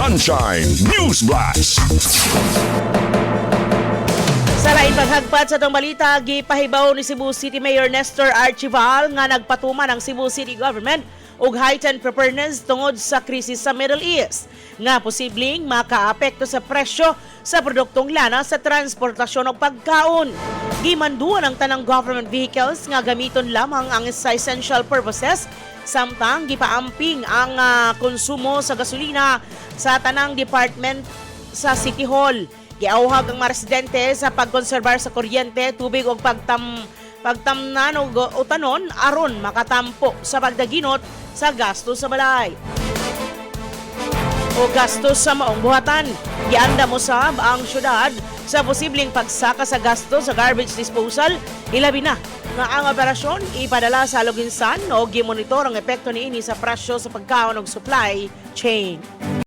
Sunshine News Blast. Sa lain paghagpat sa atong balita, gipahibaw ni Cebu City Mayor Nestor Archival nga nagpatuman ang Cebu City Government og heightened preparedness tungod sa krisis sa Middle East nga posibleng makaapekto sa presyo sa produktong lana sa transportasyon ug pagkaon. Gimanduan ang tanang government vehicles nga gamiton lamang ang sa essential purposes, samtang gipaamping ang konsumo sa gasolina sa tanang department sa City Hall. Giauhag ang mga residente sa pagkonserbar sa kuryente, tubig ug pagtamnan og utanon aron makatampo sa pagdaginot sa gasto sa balay o gastos sa maong buhatan. Giandam usab ang syudad sa posibleng pagsaka sa gasto sa garbage disposal, ilabi na nga ang operasyon ipadala sa Aloguinsan o gimonitor ang epekto niini sa presyo sa pagkaon ug supply chain.